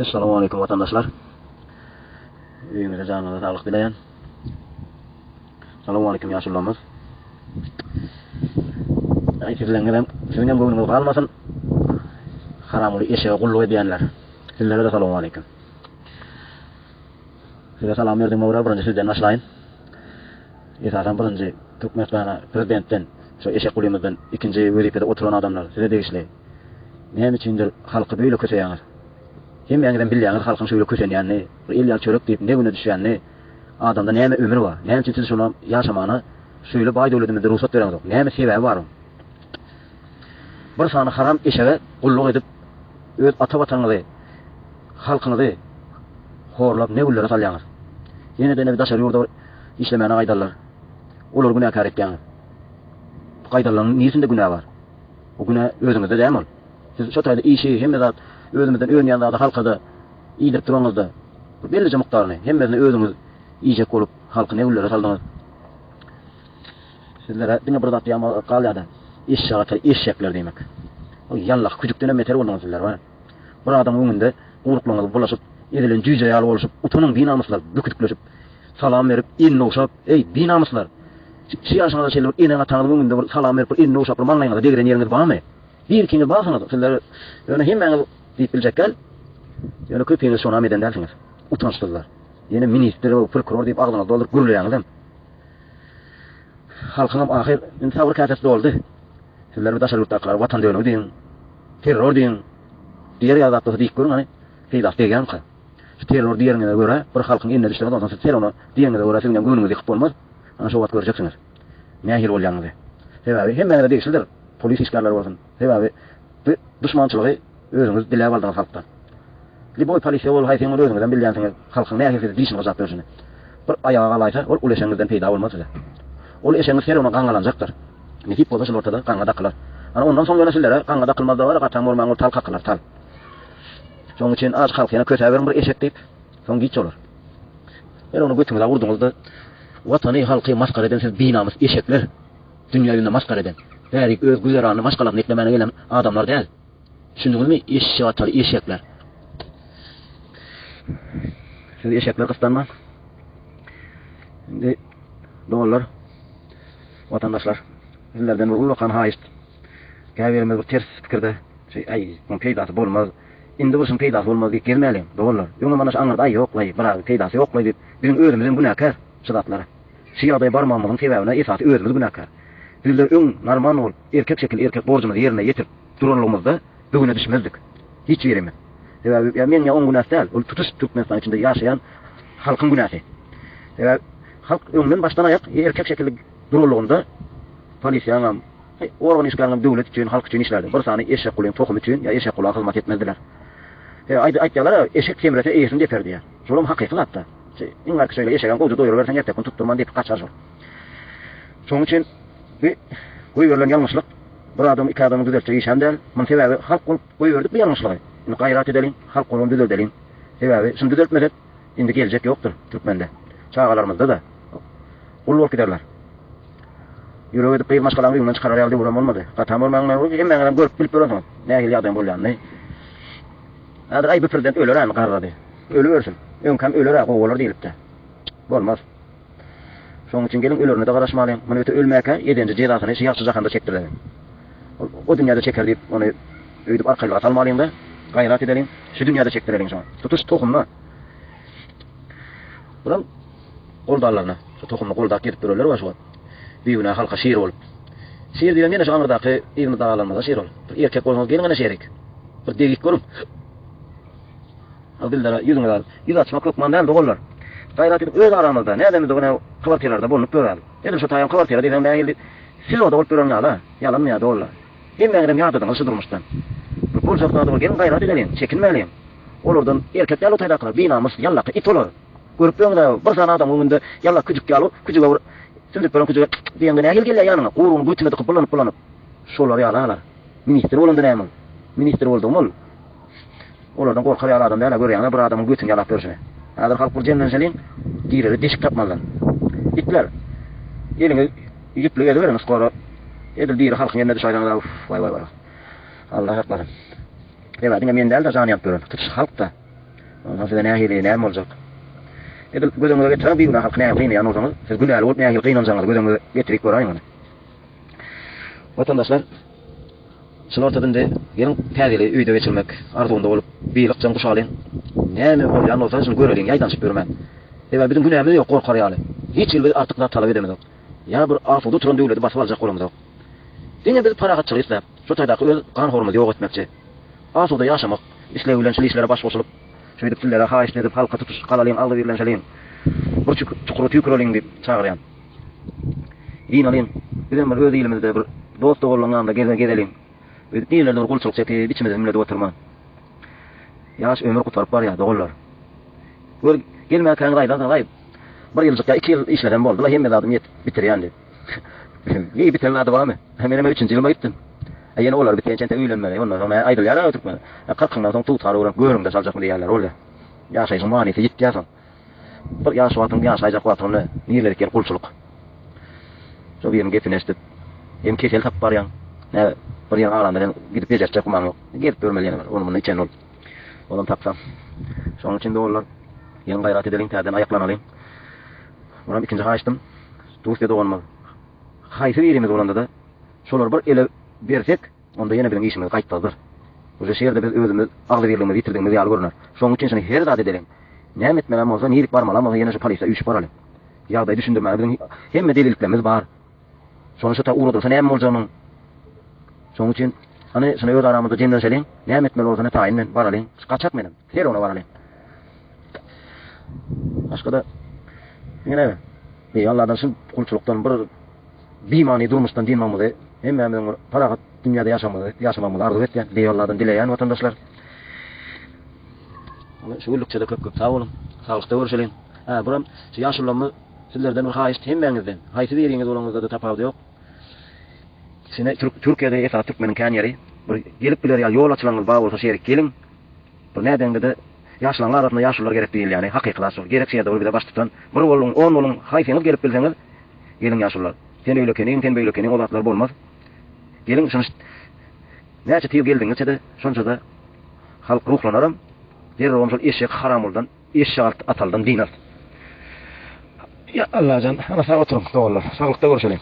Essalamu aleýkum watandaşlar. Öýüňize janyňyza saglyk dileýän. Salam aleýkum ýaşulularymyz. Aý sizleňizem, siziňem göwnüňiz galmasyn. Haramguly eşege gulluk edýänler. Sizlere-de salam aleýkum. Size salam berdigime görä birinji sizden başlaýyn. Esasan birinji Türkmenistana prezidentden, şo eşek gulymyzdan ikinji wezipede oturan adamlar size degişli. Näme üçindir halky beýle köseýäňiz? Hemmäňizem bilýäňiz halkyň şeýle kösenýänini, bir el ýaly çörek diýip ne güne düşýänini. Adamda näme ömür bar? Näme üçin siz şolam ýaşamana şeýle baý döwledimizde rugsat bereňzok? Näme sebäbi bar oň? Bir sany haram eşege gulluk edip öz ata watanyňyzy, halkyňyzy horlap ne günlere salýaňyz? Ýene-de ine bir daşary ýurda bir işlemäne gaýdarlar. Olary günäkär etýäňiz. Bu gaýdarlaryň niresinde günä bar? O günä özüňizde dälmi ol? Siz şo taýda işi, hemme zat özümizden önýän zady halka-da iýdirip duraňyzda, bir bellije mukdaryny, hemmesini özüňiz iýjek bolup, halky ne günlere saldyňyz? Sizlere diňe bir zat diýýän galýar-da, eşek atar eşekler diýmek. O ýallak küjükdenem beter bolduňyz sizler, bar. Bir adamyň öňünde guýruklaryňyzy bulaşyp, ezilen jüýje ýaly bolşup, utanyň binamyslar, büküdikleşip, salam berip, elini ogşap, eý, binamyslar! Şu ýaşyňyza çenli bir eneň-ataňyzyň öňünde bir salam berip, bir elini ogşap, bir maňlaýyňyza degren ýeriňiz barmy? Bir-ikiňiz barsyňyz, sizler ýöne hemmäňiz diýip biljek däl. Ýöne köpiňiz şonam eden dälsiňiz. Utançsyzlar. Ýene ministr, prokuror diýip agzyňyzy dolduryp gürleýäňizem. Halkyňam ahyr indi sabyr käsesi doldy. Sizler bu daşary ýurtdakylara watan dönügi diýiň, terror diýiň, diýer ýaly zat bolsa diýip görüň hany, peýdasy degýärmika? Şu terror diýeriňize görä bir halkyň eline düşseňiz onsoň siz terror diýeniňize görä siziňem göwnüňizi ýykyp bolmaz. Ana şo wagt görjeksiňiz. Nähili bolýanyňyzy. Sebäbi hemmäňize degişlidir. Polis işgärleri bolsun. Sebäbi bu duşmançylygy özüňiz diläp aldyňyz halkdan. Liboý polisiýa bol haýsyň bol özüňizem bilýänsiňiz halkyň nähili sizi dişini gyjap ýörşüni. Bir aýaga galaýsa ol ul eşegiňizden peýda bolmaz size. Ol eşegiňiz her güne gaňňalanjakdyr. Nesip bolsa şul ortada gaňňa dakylar. Ana ondan soň ýöne sizlere gaňňa dakylmazda bar gataň bolmaň ol tal kakylar tal. Şonuň üçin aç halky ýene kösäberiň bir eşek diýip soň giç bolar. Ýene ony götüňize urduňyzda watany halky masgara eden siz binamys eşekler. Dünýä ýüzünde masgara eden. Bärik öz güzeranyny maşgalasyny eklemäne gelen adamlar däl. Düşündiňizmi eşek ataly eşekler. Siz eşekler gysdanmaň. Indi doganlar, watandaşlar, sizlerden bir ullakan haýyşt. Käbirimiz bir ters pikirde, şeý, aý, muň peýdasy bolmaz. Indi bir şuň peýdasy bolmaz diýip gezmäliň, doganlar. Öňem ana şu aňyrda aý ýok-laý, biraz peýdasy ýok-laý diýip, biziň özümizem günäkär şu zatlara. Şu ýagdaýa barmagymyzyň sebäbine esasy özümiz günäkär. Bizler öň normal bolup, erkek şekilli erkek borjumyzy ýerine ýetirip duranlygymyzda bu güne düşmezdik. Hiç birimiz. Sebäbi ýa meň ýa oň günäsi däl, ol tutuş Türkmenistan içinde ýaşaýan halkyň günäsi. Sebäbi halk öňden başdan aýak erkek şekilli duranlygynda polisiýaňam, organ işgäriniňem döwlet üçin, halk üçin işlärdi. Bir sany eşekgulyň tohumy üçin ýa eşekgula hyzmat etmezdiler. Aýdýarlar-a, eşek semrese eýesini deper diýýär. Şolam hakyky zat-da. Iň arky şeýle eşegem gowja doýuryberseň erteki gün tutdurman depip gaçar şol. Şonuň üçin bu goýberilen ýalňyşlyk bir adamyň iki adamyň düzeltjek işem däl. Munuň sebäbi halk bolup goýberdik bu ýalňyşlygy. Indi gaýrat edeliň, halk bolup düzeldeliň. Sebäbi şuny düzeltmesek indi geljek ýokdur türkmende. Çagalarymyzda-da gul bolup giderler. Ýürek edip gyz maşgalaňy öýüňden çykarar ýaly döwürem bolmady. Gatam bolmaň hemmäňizem görüp bilip ýörensiňiz nähili ýagdaýyň bolýanyny. Häzir aý bu prezident öler-ä garrady. Ölübersin. Öňkäm öler-ä gowy bolar diýlipdi. Bolmaz. Şonuň üçin geliň ölerine-de garaşmalyň. Muny öte ölmäkä edenje jezasyny şu ýagşy jahanda çekdireliň. Ol o dünýäde çeker diýip ony öýdüp arkaýlyga salmalyň-da, gaýrat edeliň, şu dünýäde çekdireliň şoňa. Tutuş tohumyna. Bulam goldarlaryna. Şu tohumyny goldap gezip ýörenler bar şu wagt. Bigünä halka şir bolup. Şir diýen ýene şu aňyrdaky yzymyzda galanymyza şir ol. Bir erkek bolsaňyz geliň ene şerik. Bir degik görüň. Al dildara ýüzüňizi al. Ýüz açmak hökman däl doganlar. Gaýrat edip öz aramyzda nädemizde ine kwartiralarda bolnup ýöräli. Edil şu taýam kwartira diýseň nähili siloda bolup ýören ýaly-a. Ýalanmy ýa doganlar. Hemmäňizem ýadadyňyz şu durmuşdan. Bir boljak zady bol geliň gaýrat edeliň, çekinmäliň. Olardan erkek däl o taýdakylar binamys ýallaka it olar. Görüp ýöňüz-ä bir sany adamyň öňünde ýallak küjük ýaly küjüge bir sümdürip beren küjüge diýeňde nähili gelýär ýanyňa gurugyny götüne dykyp bulanyp bulanyp. Şolar ýaly alar. Ministr bolanda näme ol? Ministr boldugymy ol? Olardan gorkar ýaly adam däl-ä, görýäňiz-ä bir adamyň götüni ýalap ýörşüni. Häzir halk bir jemlenşeliň, girere deşik tapmazlar. Itler! Eliňi ýüpli geziberiň skoro. Edil biri halkyň eline düşäýseňiz-ä, uff, waý-waý-waý. Allah saklasyn. Sebäbi diňe men däl-de jan ýanyp ýören, tutuş halk-da. Onsoň size nähili, näme boljak? Edil göz öňüňize getiriň, bigünä halky nähili gynaýan bolsaňyz, siz günäli bolup nähili gynanjagyňyzy göz öňüňize getirip göräýiň ony. Watandaşlar, şul ortada indi geliň täze ýyly öýde geçirmek arzuwynda bolup, bir ykjam guşalyň. Näme bolýan bolsa şuny göreliň, ýaýdanyşyp ýörmän. Sebäbi biziň günämiz ýok gorkar ýaly. Hiç hili biz artyk zat talap edemizok. Ýa bir asuda oturan döwleti basyp aljak bolamyzok. Diňe biz parahatçylyk isläp, şu taýdaky öz ganhorumyzy ýok etmekçi. Asuda ýaşamak islegi bilen şul işlere baş goşulyp, şeýdip dillere haýyşt edip halka tutuş galalyň, agzybirlenşeliň, bir çukura tüýküreliň diýip çagyrýan. Ýynalyň, bizem bir öz ilimizde bir dost-doganlaryň ýanynda geze gezeliň. Öýdüp nirelerde bir gulçulyk çekip, içimizi hümledip oturman. Ýaş ömür gutaryp barýar, doganlar. Gör, gelmäkäňiz aýdansyňyz, aý, bir ýyljyk ýa iki ýyl işlesem boldy-la, hemme zadymy ýetip bitirýän diýip. Eý, biten zady barmy? Menem üçünji ýylyma gitdim. Ýene olar bitýänçä entek öýlenmeli. Ondan soň nä aýdylýar-a türkmende. Kyrkyňdan soň tugtar öwrenip görüňde çaljakmy diýýärler. Bolýar. Ýaşaýşyň manysy ýitýär soň. Bir ýaş wagtyň ýaşaýjak wagtyňda nirelere gelip gulçulyk. Şo biriniň gepini eşidip, hem kesel tapyp barýaň. Nä bir ýeriň aranda sen gidip bejertjek gümaň ýok. Gezip ýörmeli ýene bir ony-muny içen bolup. Olam tapsaň. Şonuň üçin doganlar, ýene gaýrat edeliň, täzeden aýaklanalyň. Munam ikinji haýyştym. Russiýa doganymyz. Haýsy birimiz bolanda-da, şolary bir ele bersek, onda ýene biziň işimiz gaýtmazdyr. Uje şu ýerde biz özümiz agzybirligimizi ýitirdigimiz ýaly görner. Şonuň üçin şuny her zat edeliň. Näme etmelem bolsa, nirik barmalam bolsa ýene şu polisiýa üýşüp baralyň. Ýagdaýy düşündirmäge biziň hemme delilliklerimiz bar. Şony şu ta ugradylsa näme boljagynyň. Şonuň üçin hany şuny öz aramyzda jemlenşeliň. Näme etmeli bolsa ne taýyn men baralyň. Gaçak menem. Her ona baralyň. Başga-da ýene Beýik Alladan şu gulçulykdan bir bimany durmuşdan dynmagymyzy, hemmämiziň bir parahat dünýäde ýaşamyzy, ýaşamagymyzy arzuw etýän. Beýik Alladan dileýän watandaşlar. Şu günlükçe-de köp-köp sag boluň. Saglykda görüşeliň. Hä, buram şu ýaşulularymyz sizlerden bir haýyşt hemmäňizden. Haýsy biriňiz bolaňyzda-da tapawudy ýok. Şine Türkiýede esasy türkmeniň kän ýeri. Bir gelip biler ýaly ýol açylanyňyz bar bolsa şu ýerik geliň. Bir nädeňde-de ýaşlaryň arasynda ýaşulular gerek diýilýäni hakyky zat şol. Gerek şu ýerde bir bize baştutan. Bir boluň, on boluň, haýsyňyz gelip bilseňiz, geliň ýaşulular. Sen öýlekeniň, sen beýlekeniň o zatlar bolmaz. Geliň şuny näçe tiz geldigiňizçe-de şonça-da halk ruhlanaram, derrewem şol eşek haramguldan, eşek atalydan dynarys. Ýa Allajan, ana sag oturyň doganlar. Saglykda görüşeliň.